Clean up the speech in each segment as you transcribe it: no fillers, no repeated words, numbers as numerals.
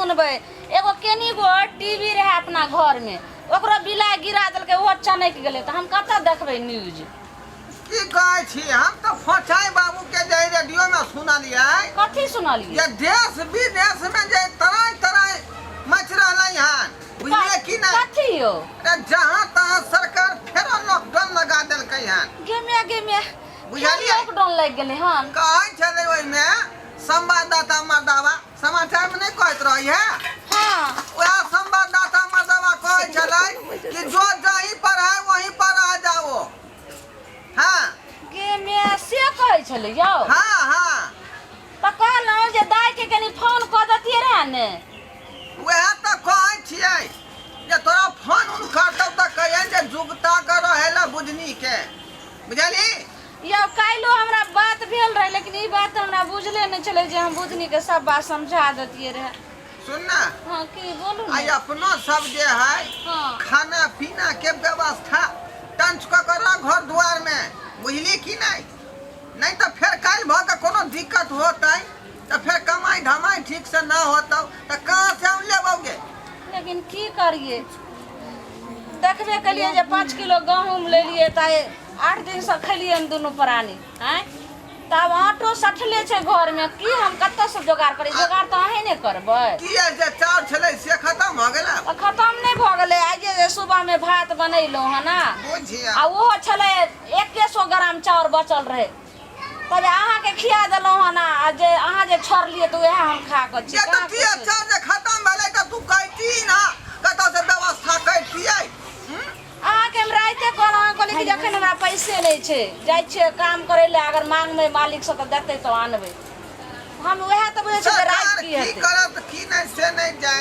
सुनबै एगो केनी गो टीवी रहै अपना घरमे ओकरो बिलाइ गिरा देलकै ओहो चनकि गेलै तऽ हम कतऽ देखबै न्यूज की कहै छी हम तऽ फोचाई बाबू के जे रेडियो में सुनलियै कथी सुनलियै जे देश विदेश में जे तरह तरह मच रहलै हन बुझलियै की नहि कथी यौ अरे जहाँ तहाँ सरकार फेरो लॉकडाउन लगा देलकै हन गेमे गेमे बुझलियै? लॉकडाउन लागि गेलै हन कहै छलै ओहिमे संवाददाता मर्दावा समाचार में नहीं कहत रही है हाँ वह संवाददाता मर्दावा कहै छलै कि जो जहीं पर है वहीं पर आ जाओ हाँ गेमे से कहै छलै यौ हाँ हाँ तऽ कहलहुँ जे दाइके कनि फोन कऽ दैतियै रहए ने वएह तऽ कहै छियै जे तोरा फोन उन करतौ तऽ कहियन जे जुगता के रहै लए बुझनी के बुझलही यौ काल्हिो हमरा बात भेल रहै लेकिन ई बात हमरा बुझले नहि छलै जे हम बुधनीके सब बात समझा दैतियै रहए सुन ना हाँ की बोलू आइ ने अपनो सब जे है हाँ खाना पीना के व्यवस्था टंच कऽ के रख घर दुआर में बुझली कि नहीं नहीं तऽ फेर काल्हि भऽ के कोनो दिक्कत होतै तऽ फेर कमाई धमाई ठीक से ना होतौ तऽ कहाँ से हम लेबौगे लेकिन की करिए देखबे केलिए जे 5 किलो गहूँम लेलिए तऽ 8 दिनसँ खेलिए हन दुनू प्राणी आँय तऽ आब आँटो सठले छै घरमे की हम कतऽसँ जोगाड़ करी जोगाड़ तऽ अहीँ ने करबै किया जे चाउर छलै से खतम भऽ गेलै तऽ खतम नहि भऽ गेलै आइए जे सुबहमे भात बनेलहुँ हँ ने बुझिया आ ओहो छलै 100 ग्राम चाउर बचल रहै तब अहाँके खिया देलहुँ हन आ जे अहाँ जे छोड़लियै तऽ उएह हम खा कऽ छी जे तऽ कहाँ किया किछु। चाउर जे खतम भेलै तऽ तू कहती ना कतऽ से व्यवस्था करतियै अहाँके हम राइते कहलहुँ अहाँ कहलियै कि जखन हमरा पैसे नहि छै जाइ छियै काम करै लए अगर मांगबै मालिकसँ तऽ देतै तऽ आनबै हम उएह तऽ बुझै छियै जे सरकार राति की की हेतै करत की नहि से नहि जाय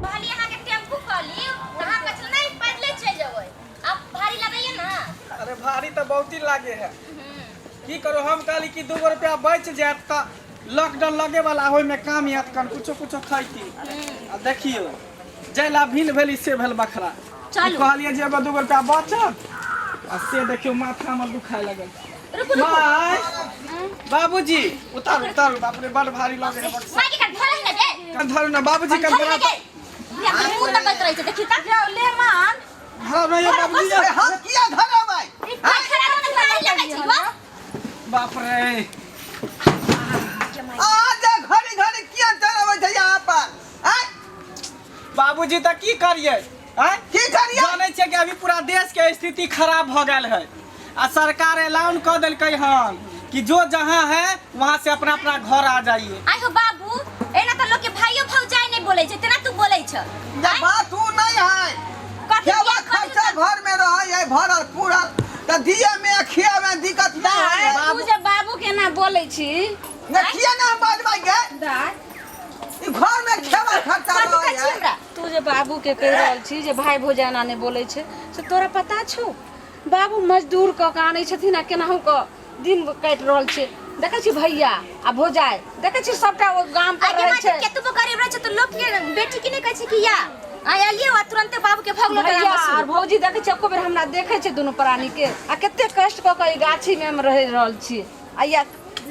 कहली अहाँके टेम्पू कहली तऽ अहाँ कहै छलै नहि पैदले चलि जेबै आब भारी लगैया ना अरे भारी तऽ बहुत ही लागे है की करू हम कहली कि 2 गो रुपया बचि जायत तऽ लॉकडाउन लगे वाला ओहिमे काम आयत कन कुछो कुछो खैती आ देखियौ जाहि ला भिन भेली से भेल बखरा चलू। कहलियै जे एगो 2 गो रुपया बचत आ से देखियौ माथा हमर दुखाय लगल रुकू रुकू माय बाबूजी उतारू उतारू बाप रे बड़ भारी लगे है बड़ माय के कन धरही ना गे कन धरू ना बाबूजी कन धरही धरा ना गे बुढ़िया के मुंह तकैत रहै छै देखी तऽ जाउ ले मान धरा ना यौ बाबूजी अरे हम किया धरबै खड़ा रहने भारी लगै छै गो बाप रे आज घड़ी घड़ी किया चलबै छै यहाँ पर आँय? बाबूजी तऽ की करियै आँय की करियै जानै छियै कि अभी पूरा देश के स्थिति खराब भऽ गेल है आ सरकार ऐलान कऽ देलकै हन कि जो जहाँ है वहाँ से अपना अपना घर आ जाइए आइ हो बाबू एना तऽ लोक के भाइयो भौजाई नहि बोलै छै तेना तू बोलै छ जे बात उ नहीं है कथी खेबा किया खर्चा घर में रहे है भरल पूरल तऽ दिए में खिया में दिक्कत नहीं है तू जे बाबू के एना बोलै छी ने किया ना हम बाजबै गे दाय ई घर में खेबा खर्चा कथी रहे कहै छी है हमरा तू जे बाबू के कहि रहल छी जे भाय भौजाई एना नहि बोलै छै से तोरा पता छौ बाबू मजदूर कऽ के आनै छथिन आ केनाहु कऽ दिन काटि रहल छै देखै छी भैया आ भौजाई देखै छी सबटा ओ गाम पर आगे रहै माय छै केतबो गरीब रहै छै तऽ लोक के बेटी के नहि कहै छै कि या आइ एलियै आ तुरंते बाबू के भगलो भैया आर भौजी देखै छी एको बेर हमरा देखै छै दुनू प्राणी के आ कते कष्ट कऽ के ई गाछी मे हम रहि रहल छी आ या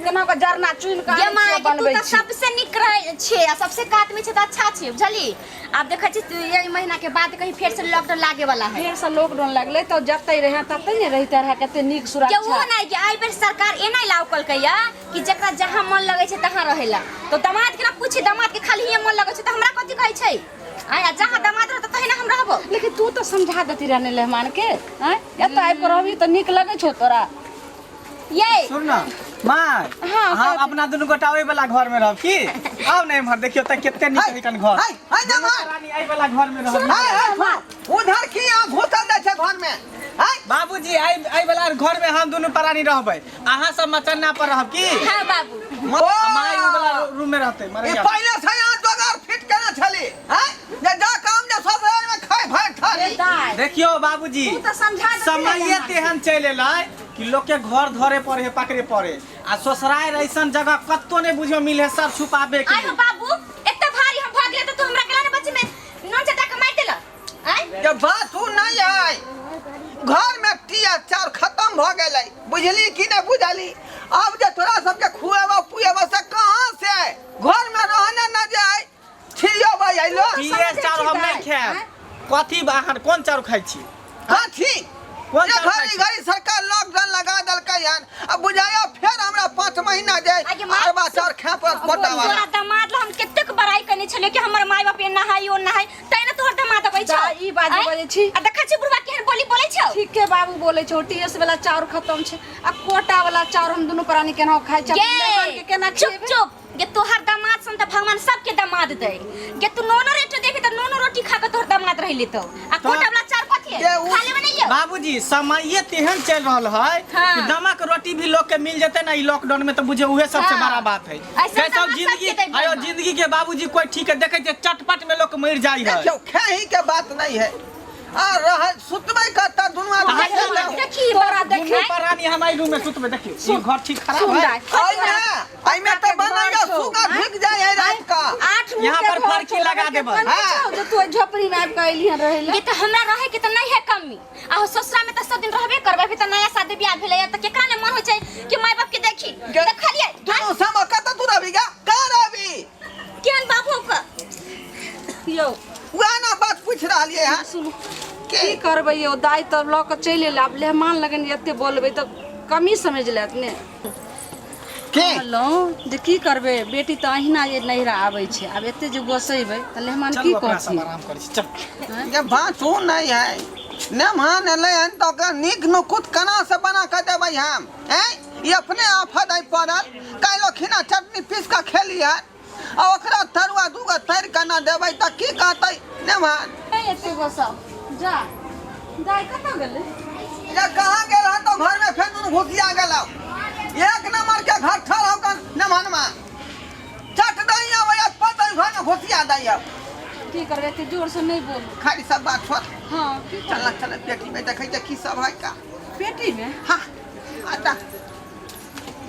केना कऽ जरना चुनि कऽ गे आनै माय छियै के तू बनबै तऽ छी सबसे नीक रहै छै आ सबसे कात में छै तऽ अच्छा छै बुझली आब देखै छी तू एहि महीना के बाद कहीं फेर से लॉकडाउन लागे वाला है फेरसँ लॉकडाउन लगलै तऽ जतै रहै ततै ने रहिते रहै कते नीक के सुरक्षा वो नहीं कि एहि बेर सरकार एना लाउ कलकै या कि जकरा जहाँ मन लगै छै तहाँ रहेला तो दामाद के ना पूछी दामाद के खाली हियाँ मन लगै छै तऽ हमरा कथी कहै छै आय आ जहाँ दामाद रहतै तहीं ना हम रहबो लेकिन तू तऽ समझा देती रहने मेहमान के आँय एतऽ आबि कऽ रहबही तऽ नीक लगै छौ तोरा ये सुन ना माय हाँ, हम अपना दुनू गोटा ओहि वाला घर में रहब की आउ ने इम्हर देखियो तऽ कते नीक है कन घर हाय हाय ना माय रानी एहि वाला घर में रहब हाय हाय उधर की यहाँ घुसल जाइ छै घर में हाय बाबूजी एहि एहि वाला घर में हम दुनू प्राणी रहबै अहाँ सब मचन्ना पर रहब की हाँ बाबू ओ माय ओ वाला रूम में रहतै ई मरैया पहिले से यहाँ जोगार फिट केने छली हाय जे जा काम जे ससुराल में खाय भर थारी दाय देखियो बाबूजी तू तऽ समझा देती रहने समये मेहमान के। तेहन चलि एलै कि लोग के घर धरे पड़े है पकड़े पड़े आ ससुराल ऐसन जगह कत्तो नहीं बुझियो मिले सब छुपाबे के आइ हो बाबू एते भारी हम भऽ गेलै तऽ तू हमरा केला ने बच्चे में नोन चटा के मारि देलक आय जे बात उ नहीं है घर में टिया चाउर खत्म भ गेलै बुझली कि नहीं बुझली अब जे तोरा सबके खुएबो पुएबो से कहाँ बुझलियो टीएस चाउर हम नहीं खाएब। कथी बा, अहाँ कोन चाउर खाइ छी? कथी कोन जे चाउर खाइ घड़ी छी? घड़ी सरकार लॉकडाउन लगा देलकै हन, अब बुझाइयो फेर हमरा 5 महीना जे आगे माय- अरबा चाउर खाए पड़त कोटा वाला। तोरा दामाद ला हम कतेक बड़ाई कने छलियो कि हमर माय बाप एना हाय ओना हाय, तै ने तोहर दामाद अबै छौ। जा, ई बात आँय? बजै छी। आ देखै छी बुढ़वा केहन बोली बोलै छौ। ठीके बाबू बोलै छौ, टीएस वाला चाउर खत्म छै आ कोटा वाला चाउर हम दुनू प्राणी केना खाइ छी? गे मेहमान के केना चुप खिएबै? चुप गे, तोहर दामाद सन त भगवान सबके दामाद दे। गे तू नोनो रोटी देबी त नोनो रोटी खा के तोहर दामाद रहि लेतौ। आ कोटा वाला चाउर कथी है? गे, उ- खा लेबे नहीं यौ। बाबूजी समये तेहन चल रहल है हाँ। कि नमक रोटी भी लोग के मिल जेते ना ई लॉकडाउन में, तो बुझे उहे सबसे हाँ। बड़ा बात है। ऐसा कैसे दामाद जिंदगी सबके दै आयो भगवान। जिंदगी के बाबूजी कोई ठीक है, देखे छै चटपट में लोग मर जाई है। देखियौ खेही के बात नहीं है, आ रह सुतबै कतऽ दुनू आदमी? अहाँ खेलौ। देखी तोरा देखी दुनू प्राणी हम एहि रूम में सुतबै। देखियौ ई घर ठीक खराब सुन है। दाइ। एहिमे एहिमे तऽ बनैया सुगा ढुकि जाइ है राति का। आठ मुँह यहाँ के पर घर फरकी छौ, लगा के देबै। बनबै छौ जे तू एहि झोपड़ी में आबि कऽ एलिहन रहै लए। ये तो हमरा रहे के तो नहीं है कमी, आ ससुरा में तो सब दिन रहबे करबै। अभी तो नया शादी ब्याह भेलै त केकरा ने मन होइ छै कि माय बाप के देखी। देखलियै दुनू सम कतऽ तू रहबी गा, कहाँ रहबी? केहन बाबू के यौ वएह ने बात पूछि रहलियै हँ। सुनू के? की करबै यौ, दाइ तऽ लऽ कऽ चलि एलै, आब लेहमान लगन एते बोलबै तऽ कमी समझि लेत ने। के कहलहुँ जे की करबै, बेटी तऽ अहिना जे नैहरा आबै छै, आब एते जे गोसेबै तऽ लेहमान की चलू अपना सब कहथिन? आराम करै छी, चल। जे बात ओ नहि है, मेहमान एलै हन तऽ ओकरा नीक नुकुत केना से बना कऽ देबै हम? ऐं ई अपने आफत है पड़ल। काल्हि खिना चटनी पीस कऽ खेलियै आ ओकरा तरुआ दूगो तरि कऽ न देबै तऽ की कहतै मेहमान? नहि एते गोसा, जा दाइ कतऽ गेलै? ये कहाँ गेल हन? तो घर में फेर दुनू घुसिया गेलौ। एक नंबर के घर ठर हो कन मेहमानमा चट दही आबै पतै घर में घुसिया दैया। की करबै, एते जोर से नहि बोलू। खाली सब बात छोड़। हाँ की चल ना, चल पेटी में देखै छै की सब है का। पेटी में? हाँ अच्छा,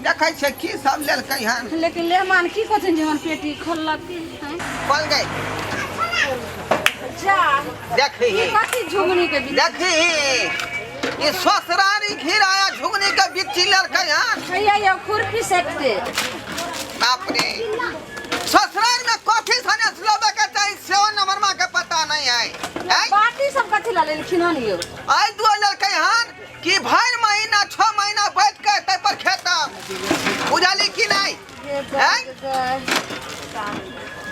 देखै छै की सब लेलकै हन। लेकिन लेहमान की कहथिन जे हमर पेटी खोललक की? हैं? खोल गई। जा देखी ई कथी झुगनी के बीच? देखी ई ससुरारी घिराया झुगनी के बिच्ची लेलकै हन। हैया यौ खुरपी सेटते। बाप रे, ससुराल में कथी सने लेबे के चाही सेहो नंबरमा के पता नहीं है। हैं? बाटी सब कथी ला लेलखिन हन यौ? आइ दुआ लेलकै हन कि भरि महीना 6 महीना बैठ के तै पर खेतब, बुझली कि नहीं? हैं?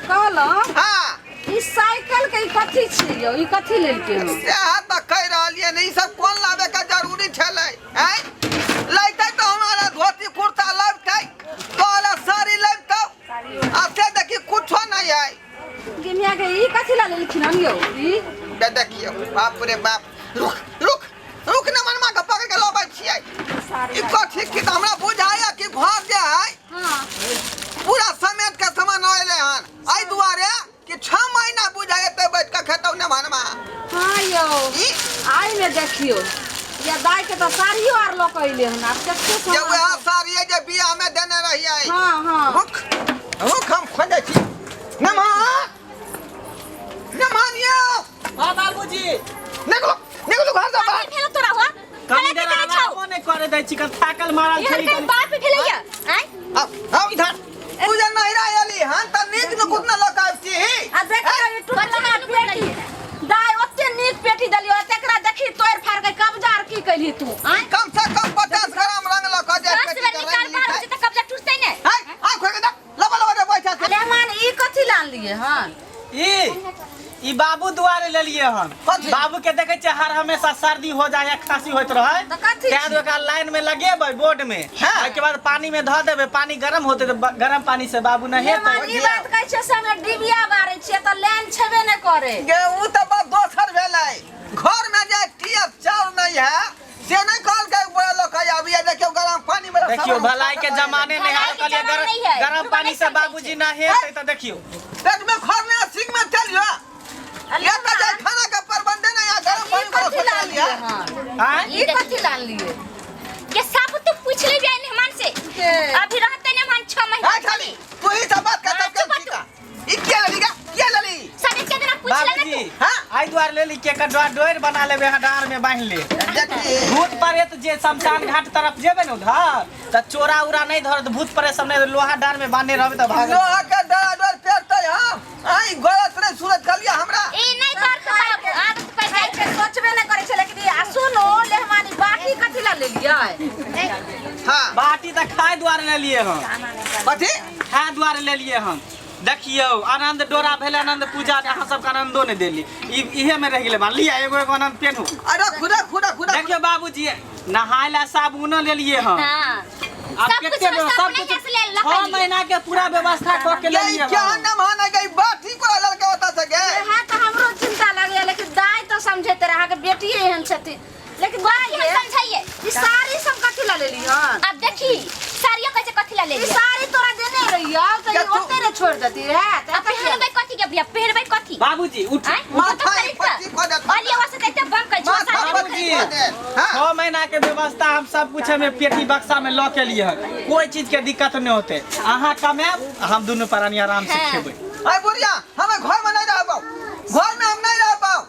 कहलहुँ हाँ ई साइकिल के ई कथी छी यौ, ई कथी लेलकै हन? सएह तऽ कहि रहलियै ने, ई सब कोन लाबे के जरूरी छलै? हैं लैतै तऽ हमारा धोती कुर्ता लैबतै, तोरा साड़ी लैबतौ, आ से देखी कुछो नहीं है। गिमिया के ई कथी ला लेलखिन हन यौ ई? दे देखियौ, बाप रे बाप, रुक रुक रुक ने, मनमा के पकड़ के लबै छियै। ई कथी की तऽ हमरा बुझाइया कि घर जे है हाँ पूरा समेट के सामान अयलै हन, एहि दुआरे कि 6 महीना बुझाइ एते बैठ के खेतौ ने भनमा। हाँ यौ ई आई में देखियौ या दाइ के तऽ साड़ियो आर लऽ कऽ अयलै हन, आब कते जे सामान वएह साड़ी जे बियाह में देने रहियै। हाँ हाँ रुक रुक, हम खोजै छी। नमन नमन यौ। हाँ बाबूजी। निकलो निकलो घर से बाहर। कमी भेलो तोरा हुआ? कनी कला देर के करै छौ? आरामो नहि करे दै छी, कन थाकल मारल इहर छै। कहीं बाप भेलैया आँय? आओ आओ इधर, तू जे नहिरा एली हन तऽ नीक नुकुत न लऽ कऽ आबिती। आ देखियौ ई टुटलहा पेटी, दाइ ओते नीक पेटी देलियौ तकरा देखी तोड़ि फाड़ के कब्जा आर की कैलही तू? आँय कम से कम 50 ग्राम रंग लऽ कऽ जे 10 पेटी बेर के निकाल रंग बाहर लिखै। होइ छै तऽ कब्जा टूटतै ने। है आ खोल के देख, लबा लबा रे बैठा छै। मेहमान ई कथी लानलियै हन? ई ई बाबू दुआरे लेलिए हन। कथी? बाबू के देखे छियै हर हमेशा सर्दी हो जाए या खांसी होइत रहे, तऽ कथी तैं छी? ओकरा लाइन में लगेबै बोर्ड में, हाँ। ओहिके बाद पानी में धऽ देबै, पानी गरम होते तऽ गरम पानी से बाबू नहेतै। मेहमान ई बात कहै छियै से हमे डिबिया बारै छियै तऽ लाइन छेबे नहि करै। गे उ तऽ बात दोसर भेलै, घर में जे टीएस चाउर नहीं है से नहीं कहलकै बड़ा लोग कहे अभी देखियौ गरम पानी में। देखियौ भलाई के जमाने नहीं है, भलाई के कहलिए जमाने नहीं है। गरम बुढ़वा पानी नहीं से समझै बाबूजी छै। नहेतै तऽ देखियौ पेट में खरने सिंह में चलियो, ये तो जे खाना के प्रबंध नहीं है, गरम ई पानी में कथी लानलियै हन? आँय ई कथी लानलियै? ये सब तू पूछ लेबी आई मेहमान से। के अभी रहते ने मेहमान 6 महीना। हां खाली तू ही सब बात कर हाँ, सब चुप के ठीक ई किया लली गा, किया लली? सब के देना पूछ ले ना बाबूजी तू। हाँ? आई द्वार ले ली के डोर डोर बना लेबे, यहाँ डाँड़ में बान्हि ले। देखी भूत प्रेत जे शमशान घाट तरफ जेबे ने उधर तऽ चोरा उरा नहीं धरत, भूत प्रेत सब नहीं, लोहा डाँड़ में बांधने रहबे तऽ भागल। लोहा के डरा डर पेरते हम। आई गलत रे सूरत कहलिए हमरा। ई नहीं कर तो बाबू आदत पड़ जाय खाइके सोचबे नहि करै छै, लेकिन ई आ सुनो लेहमानी बाटी कथी ला लेलियै? हां बाटी तऽ खाय दुआरे लेलिए हन। कथी? खाय दुआरे लेलिए हन। देखियौ आनंद डोरा भेल आनंद पूजा, अहाँ सबके आनंदो नहि देली, ई इहे में रहि गेलै बा। लिअ एगो एगो आनंद पेनहू। अरे खुदा खुदा खुदा। देखियौ बाबूजी नहाय ला साबुनो लेलिए हन। हां आब सब कते कुछ व्यवस्था- सब सब कुछ कुछ ले 6 लखलिए। महीना के पूरा व्यवस्था कऽ के ये लेलिए क्या हन। नाम है गई बाटी को लड़का होता सके। हाँ तो हमरो चिंता लगैया, लेकिन दाय तो समझैते रहे, अहाँके बेटिए एहन छथिन, लेकिन कथी दाय हम समझाइए? ई साड़ी सब कथी ला लेली हन? अब देखी साड़ियो कैसे कथी ला ई लेली? साड़ी तोरा देने रहियो तऽ क्या ई तू- ओते रे छोड़ देती रहे तऽ अब पहनबै कथी के भैया, पहनबै कथी? बाबूजी उठ। आँय? माथा तो खरीद पच्ची कऽ। कऽ देत। और ये वास्ते तऽ एते बम करै छौ, माथा साड़ी पच्ची बाबूजी। कऽ देत। हाँ 6 महीना के व्यवस्था हम सब कुछ हमें पेटी बक्सा में लऽ के लिए हन, कोई चीज के दिक्कत नहीं होते। अहाँ कमाएब हम दुनू प्राणी आराम से हाँ। खेबै। अरे बुढ़िया हमें घर में नहीं रह पाओ, घर में हम नहीं रह पाओ।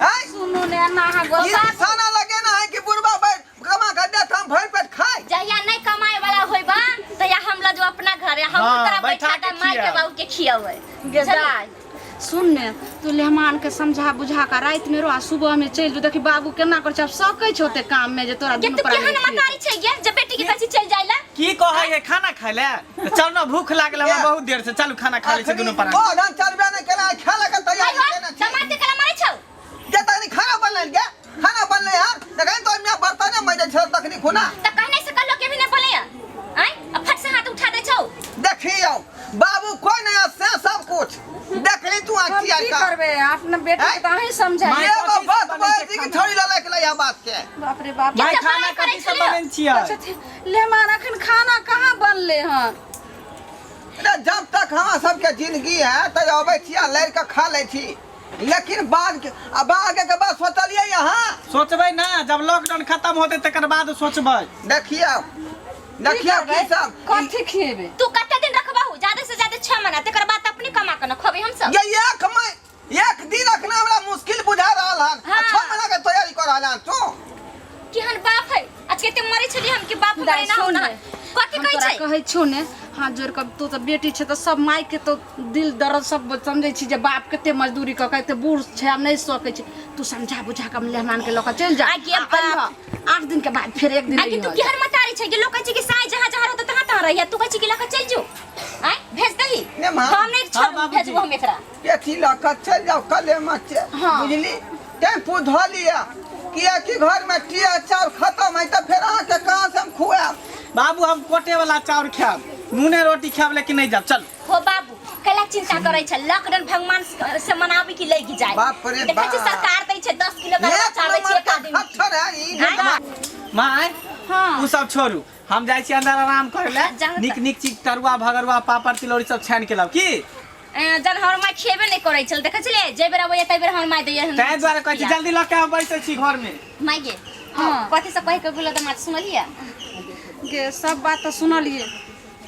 हैं? सुनू ने एना अहाँ ई गोसा निशाना लगे ना है कि बुढ़वा बैठ कमा कर देत हम भर पेट खाए। जहिया नहीं कमाए वाला होइबा तहिया हम लजो अपना घरे, हम हाँ, तोरा बैठा बैठा के के माय के खियाब। बाबू के खियाबै। गे दाय सुन ने, तू मेहमान के समझा बुझा के रात में रो आ सुबह में चलि जो, देखी बाबू केना कर छै, आब सकै छै ओते काम में जे तोरा के दुनू तू प्राणी केहन खिएतौ। मतारी छै गे जे बेटी के कहै छी चलि जाय ला? की कहै है खाना खाय ले? तऽ चल न, भूख लागल हमरा ये। बहुत देर से, चलू खाना खा लै छी दुनू प्राणी। ओ धान चलबे नहीं केना, खाए लगे तैयारी हाय केना छी। दमाद के केना मारै छौ? जे तखनी खाना बनलै गे, खाना बनलै हन तखन तो ओहिमे बर्तने मजै छल तखनी खुना। तऽ कहने से कहलो के भी नहीं बोलैया आँय, आ फट से हाथ उठा दै छौ। देखियौ बाबू कोई नहीं से सब कुछ देखली तू हम आखी की का करबै अपना बेटी के तऽ अहीं समझाइए। माय एगो कथी बात सब बनै बोल छै दी कि खाना? थोड़ी ललक ले बात के। बाप रे बाप। माय कते खाना बड़ाई करै कथी सब छलियै? बनेने छियै? लेमान अखन खाना कहाँ बनले हन? अरे जब तक हमरा सबके जिंदगी है तो अबै छी आ लड़ि के खा लै छी, लेकिन बाद के आ बाद के बाद सोचलियै यहाँ सोचबै ना, जब लॉकडाउन खत्म होतै तकर बाद सोचबै। देखियौ देखियौ की सब कथी खिएबै? तू कते दिन रखबहु? ज्यादा से ज्यादा 6 महीना, तकर बाद अपने कमा के न खबै हम सब। ये एक दिन अखना हमरा मुश्किल बुझा रहल हन। हाँ। 6 महीना के तैयारी कर रहल हन तू। केहन बाप है आज कते मरे छली हम कि बाप दाइ, हमर एना सुन होना ने। कथी हम कहै तोरा छै? कहै छौ ने हाथ जोड़ कऽ, तू तऽ बेटी छै तऽ सब माय के तो दिल दर्द सब समझै छी जे बाप कते मजदूरी कऽ के एते बूढ़ छै आब नहि सकै छै। तू समझा बुझा कऽ मेहमान के लऽ कऽ चलि जा। आ गे आ बाप। अइहऽ, 8 दिन के बाद फेर एक दिन आ कि तू अइहऽ। केहन मतारी छै कि लोक कहै छै कि साँय जहाँ जहाँ रहतौ तहाँ तहाँ रहिया, तू कहै छै कि लऽ कऽ चलि जो। आँय भेज दही। ने माँ। हम नहि हाँ, छोड़ब, बाबूजी। भेजबो हम एकरा। अथी लऽ कऽ चलि जाउ कले में हाँ। बुझली टेम्पू धऽ लिअ, किएकि घरमे टिया चाउर खतम है तऽ फेर अहाँके कहाँ से हम खुआएब? बाबू हम कोटे वाला चाउर खायब, नूने रोटी खायब, लेकिन नहीं जाब। चल हो बाबू कैला चिंता करै छै? लॉकडाउन भगवान से मनाबी कि लागि जाए। बाप रे देखै छी बाप। सरकार दै छै 10 किलो गरमा एक चावल दै छै नंबर एक के आदमी के। खच्चर है ई। आँय? माय हाँ। उ सब छोड़ू, हम जाइ छी अंदर आराम करे ले। जाउ तऽ। निक निक चीज तरुआ भगरुआ पापड़ तिलौरी सब छानि के लाउ की। जन हमर माय खेबे नहि करै छल, देखै छलियै जे बेर अबैया तै बेर हमर माय दैया हन। ताहि दुआरे कहै छी जल्दी लऽ के हम बैसै छी घर में। माय गे हाँ। कथी से कहि के गेलो तऽ माय सुनलियै? गे सब बात तऽ सुनलियै,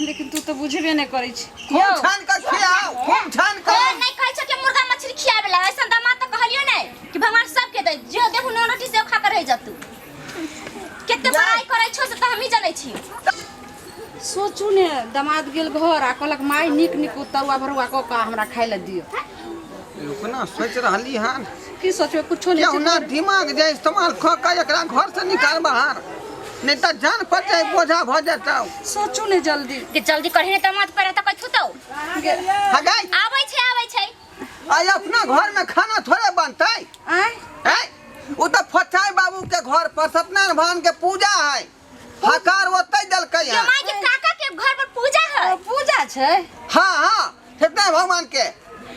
लेकिन तू तऽ बुझबे नहि करै छी। खूब छानि कऽ खियाउ, खूब छानि कऽ। नहि कहै छौ कि मुर्गा मछली खियाबे ला, ऐसन दामाद तऽ कहलियो नहि कि भगवान सबके दे, जो देखू नून रोटी से खा के रहि जतू। कते बड़ाई करै छौ से तऽ हमही जनै छी। सोचू ने दमाद गेल घर आ कहलक माय नीक नीक तरुआ भरुआ कऽ कऽ हमरा खाय लए दियौ। रुकना सोचि रहली हन। की सोचबै? कुछो नहि। केहुना दिमाग जे इस्तेमाल कऽ कऽ एकरा घर से निकाल बाहर, नहीं तऽ जान पर जाए बोझा भऽ जेतौ। सोचू ने जल्दी। कि जल्दी करही ने दामाद पर तऽ कथू तो। हगाई आबै छै आबै छै। आइ अपना घर में खाना थोड़े बनतै। आँय हैं? ओ तऽ फचाई बाबू के घर पर सत्यनारायण भगवान के पूजा है, हकार ओतै देलकै के हन। माय के काका के घर पर पूजा है। ओ पूजा छै? हाँ हाँ सत्यनारायण भगवान के,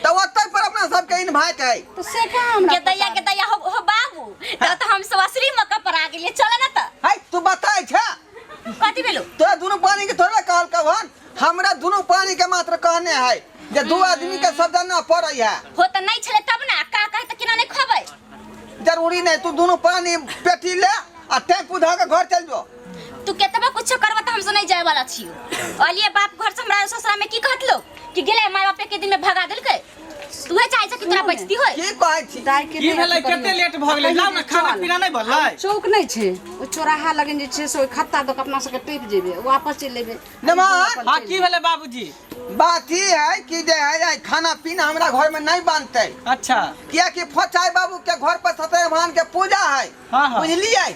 तऽ ओतै पर अपना सबके इन्वाइट है। तऽ से कहाँ हमरा के दैया पता के दैया हो, हो बाबू तऽ हम सब असली मौका पर आ गेलियै, चल ने तऽ। है तू बताय छै कथी भेलो? तोरा दुनू पानी के थोड़े कहल कहन, हमरा दुनू पानी के मात्र कहने है जे दू आदमी के सब जना पड़ै है। हो तऽ नहि छलै तब ने, का कहे तऽ केना नहि खबै? जरूरी नहीं, तू दुनू पानी पेटी ले आ टेम्पू धऽ के घर चल जो। तू केतबो कुछो करबो तऽ हमसे नहीं जाए वाला छियो। अलिए बाप घर से हमरा ससुरा में की कहत लोग कि गेलै माय बाप के दिन में भगा देलकै। तू चाहे छै कि तोरा बचती होय। की कहै छी? दाइ के की नहि भेलै? अथी करियौ। कते लेट भऽ गेलै? लाउ ने, खाना चल। पीना नहि भेलै? चौक नहि छै, ओ चौराहा लगन जे छै से ओहि खत्ता दऽ कऽ अपना सबके टपि जेबै, वापस चलि एबै। नमन। हाँ, की भेलै बाबूजी? बात ई है कि जे है आइ खाना पीना हमरा घर में नहीं बनते। अच्छा। कियाकि फोचाई बाबू के घर पर सत्यनारायण भगवान के पूजा है। हाँ, हाँ। बुझलियै?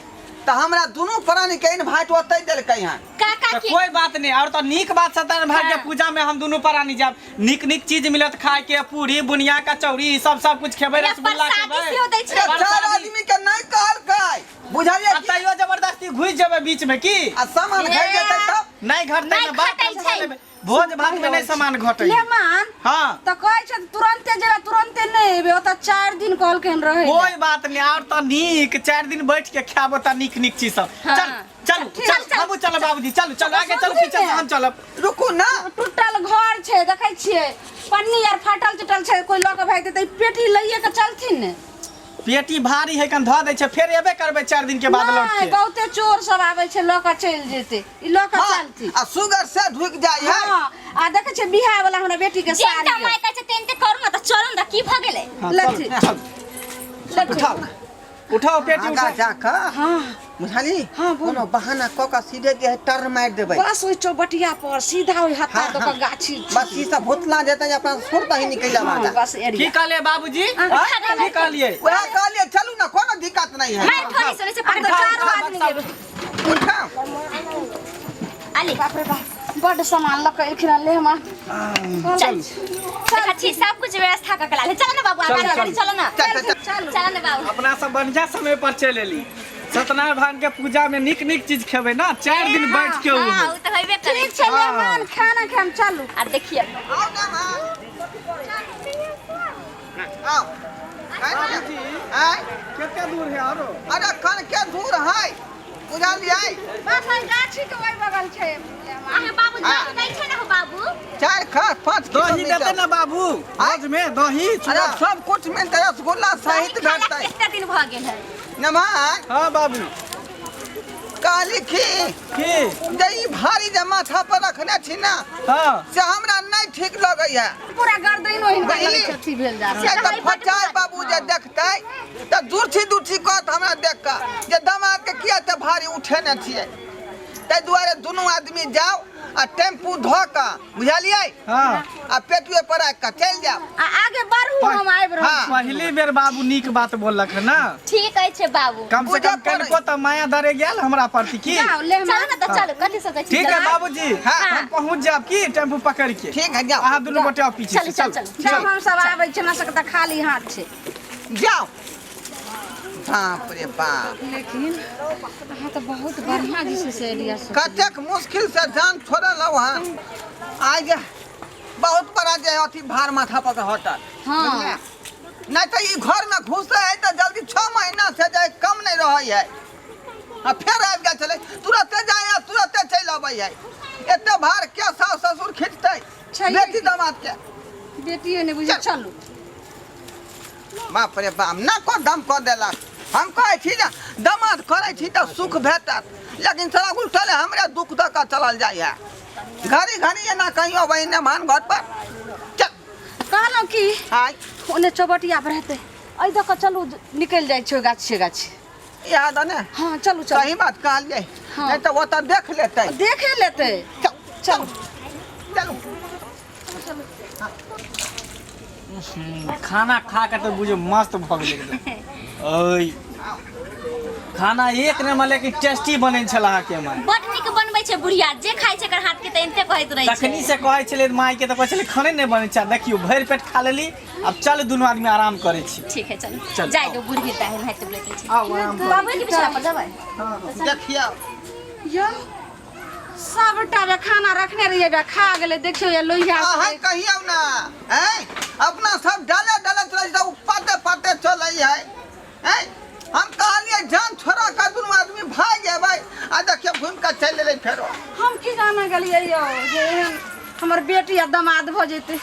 तऽ हमरा दुनू प्राणी के इनवाइट ओतै देलकै हन। काका तऽ के कोई बात नहीं, और तो नीक बात सत्यनारायण भगवान के हाँ। पूजा में हम दुनू प्राणी जाब, नीक नीक चीज मिलत खाए के, पूरी बुनिया कचौड़ी ई सब सब कुछ खेबै, या रसगुल्ला प्रसादी खेबै। सेहो दै छै। अरे चार प्रसादी। आदमी के नहीं कहलकै, बुझलियै आ की? तैयो जबरदस्ती घुसि जेबै बीच में की? आ सामान घटि जेतै तब? नहीं घटतै नहि ने, बात घटै हम छै। लेबै। भोज भात में नहीं सामान घटै। ले मान। हाँ। तऽ कहै छै तुरन्ते जेबै तुरन्ते नहि एबै, ओतऽ 4 दिन कहलकै हन रहै लए। कोई बात नहीं, और तो नीक 4 दिन बैठ के खाबो त नीक नीक चीज सब। हाँ। चल चलू, ठीक, चल, चल। हमहूँ चलब बाबूजी, चलू चलू, आगे चलू, पीछे से हम चलब। रुकू ना। टूटल घर छै, देखै छियै पन्नी आर फाटल टूटल छै, कोई लऽ कऽ भागि जेतै, ई पेटी लइए कऽ चलथिन ने। पेटी भारी है कन धऽ दै छै, फेर एबे करबै 4 दिन के बाद लौट नहि, के। बहुते चोर सब आबै छै, लऽ कऽ चलि जेतै, ई लऽ कऽ हाँ, चलथिन। आ सुगर से ढुकि जाइ है। हाँ, आ देखै छियै बियाह वाला हमरा बेटी के जेनता साड़ी माय कहै छै तेनते करू ना, तऽ चलू ना, की भऽ गेलै? हाँ, लथी। चलू, चलू। लथी। उठाओ उठाओ पेटी आगा उठाओ। जाकऽ हाँ। बुझली? हाँ, बोल। कोनो बहाना कऽ कऽ सीधे जे है टर्न मारि देबै। बस ओहि चौबटिया पर सीधा ओहि हत्ता हाँ, दऽ हाँ। कऽ गाछी छै। बस ई सब भुतला जेतै जे अपना सुर दही निकलि जाब हाँ, आगा। बस की एरिया। कहलियै बाबूजी? की कहलियै? वएह कहलियै, चलू ने, कोनो दिक्कत नहीं है। माय थोड़ी सुनै छै आ तऽ पर चारू आदमी जेबै। उठाओ। आले। बाप रे बाप, बड्ड सामान लऽ कऽ एलखिन हन, ले हमरा। चल, देखा छी सब कुछ व्यवस्था कऽ के लाले। चल ना बाबू, चल, आगाड़ी गाड़ी चल। चलो ना। चल, चल, चल। चल ना बाबू। अपना सब बढ़िया समय पर चलि एली। सत्यनारायण भगवान के पूजा में नीक नीक चीज खेबै ना, 4 दिन बैठ के हाँ, उ। उ तऽ होइबे करै ठीक छै मेहमान, खाना खायब, चलू। आ देखिए। आउ ना माँ। आउ। आँय? कते दूर है आरो? अरे कन के दूर है, बुझलियै? बस ओहि गाछी के ओहि बगल छै। अहाँ बाबू दही दै छै ने हो बाबू? 4 खा 5 दही किलोमीटर। देते ना बाबू भोज में? दही अरे चूड़ा। सब कुछ मिलते, रसगुल्ला दही सहित खाला भेटतै। कितना दिन भऽ गेल है। नमन। हाँ बाबू। कहली की की जे ई भारी जे माथा पर रखने छी ना, हाँ, से हमरा नहीं ठीक लगै है। पूरा गर्दनो हिनका बुझली? लगै छै अथी भेल जा रहल। से तऽ फचाय बाबू जे देखतै तऽ दुर्छी दुर्छी कहत हमरा देख कऽ जे दमाद के किया तऽ भारी उठेने छियै। ताहि दुआरे दुनू आदमी जाउ आ टेम्पू धऽ कऽ, बुझलियै? हाँ। आ पेटुए पर राखि कऽ चलि जाउ। आ आगे बढ़ू, हम आबि रहल। हाँ। पहली बेर बाबू नीक बात बोललक है ना। ठीक अछि बाबू। कम से बुझऽ कम कनिको तऽ माया दरे गेल हमरा प्रति की। जाउ ले चलो ना तऽ चलू, कथी सोचै छी? ठीक है बाबूजी, हाँ। हम पहुंच जाब की टेम्पू पकड़ के। ठीक है, जाउ। अहाँ दुनू गोटे आओ पीछे चलू, से, चलू, चलू। जाउ, हम सब आबै छी, हमरा सबके तऽ खाली हाथ छै। जाउ। बाप रे बाप, लेकिन अहाँ तऽ बहुत बढ़िआँ जे छै से एरिया सब। कतेक मुश्किल से जान छोड़ल हँ आइ जे बहुत बड़ा जे अथी भार माथा पर के हटल। हाँ। नहीं तो ई घर में घुसे है तो जल्दी 6 महीना से जे कम नहीं रहे है, आ फेर आबि गेल छलै, तुरते जाय आ तुरते चलि अबै है। एते भार के सास ससुर खींचतै? छैहे बेटी की। दामाद के बेटिए नहि बुझै। चलू। बाप रे बाप, ना को दम कऽ देलक। हम कहै छी जे दामाद करै छी तऽ सुख भेटत, लेकिन साला उल्टले हमरे दुख दऽ कऽ चलल जाइ है। घड़ी घड़ी एना कहीं अबै ने मान घर पर। चल। कहलहुँ की आय। ओने चौबटिया पर हेतै, एहि दऽ कऽ चलू, निकलि जाइ छै गाछे गाछे। याद ने? हाँ, चलू चलू। सही बात कहलियै। हाँ। नहीं तऽ ओतऽ देख लेतै। देखे लेतै। चल चलू चलू। खाना खा के तऽ बुझो मस्त भऽ गेलै एकदम। ओय खाना एक नंबर लेकिन टेस्टी बनै छल अहाँके माय। बड नीक बनबै छै बुढ़िया, जे खाइ छै एकर हाथ के तऽ एनते कहैत रहै छै। तखनी से कहै छलै माय के तऽ कहै छलै खाने नहि बनै छै। देखियौ भरि पेट खा लेली, अब चल दुनू आदमी आराम करै छी। ठीक है चल, चल। जाय दो बुढ़ी ताहे नहाइते बुलैते छै। आउ आराम करू। बाबू के बिछड़ा पर जेबै। देखियौ यौ सबटा बे खाना रखने रहियै, बे खा गेलै। देखियौ ये लोहिया सब। अहाँ कहियौ ना, हैं अपना सब डाले डाले चलै छै, उ पाते पाते चलै है। हैं हम कहलियै जान छोड़ा कऽ दुनू आदमी भागि जेबै, आ देखियौ घुमि कऽ चलि एलै फेरो। हम की जाने गेलियै यौ जे एहन हमर बेटी आ दमाद भऽ जेतै।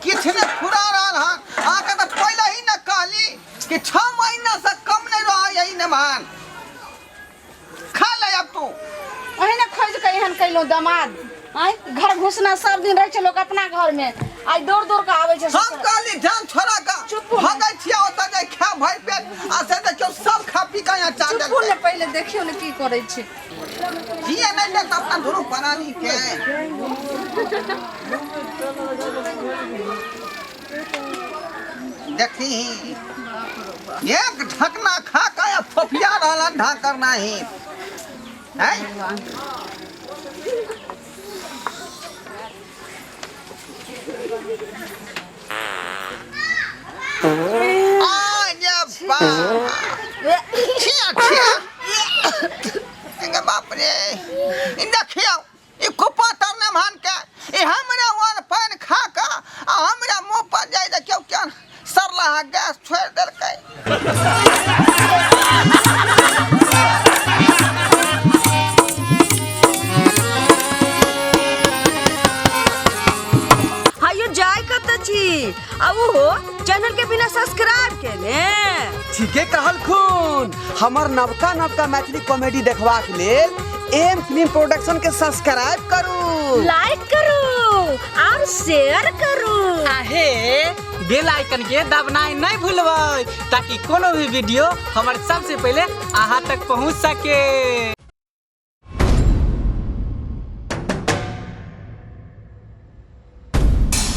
किछु नहि फुरा रहल हन अहाँके। तऽ पहिले ही ने कहली कि 6 महीना से कम नहीं रहै है ई नेमान। खा ले अब तू। अहिने खोजि कऽ एहन कयलहुँ दमाद। आँय, घर घुसना सब दिन रहै छै लोक अपना घरमे, आइ दौड़ दौड़ के आबै छै हम ससुर। कहली ध्यान छोड़ा के चुप हो। भगै छियै ओतऽ जे खा भरि पेट आ से देखियौ सब खा पी के यहाँ चा चुपू देलकै ने पहिले देखियौ ने की करै छै जिए नहि देत अपना दुनू प्राणी के देखी एक ढकना खा के आ फोफिया रहल हन ढाकर नाही हैं आ ये बा छिया छिया एगे बाप रे ई देखियौ ई कुप्पा तरने भान के ई हमरे वन पानि खा के आ हमरे मुंह पर जाय देखियौ क्या सरलाहा गैस छोड़ि देलकै। हायो जाय कत छी आ ओहो चैनल के बिना सब्सक्राइब केने। ठीके कहलखुन। हमर नवका नवका मैथिली कॉमेडी देखबाक लेल एम फिल्म प्रोडक्शन के सब्सक्राइब करू, लाइक करू और शेयर करू। आहे बेल आइकन के दबनाइ नहीं भूलबै ताकि कोनो भी वीडियो हमर सबसे पहले अहाँ तक पहुँच सके।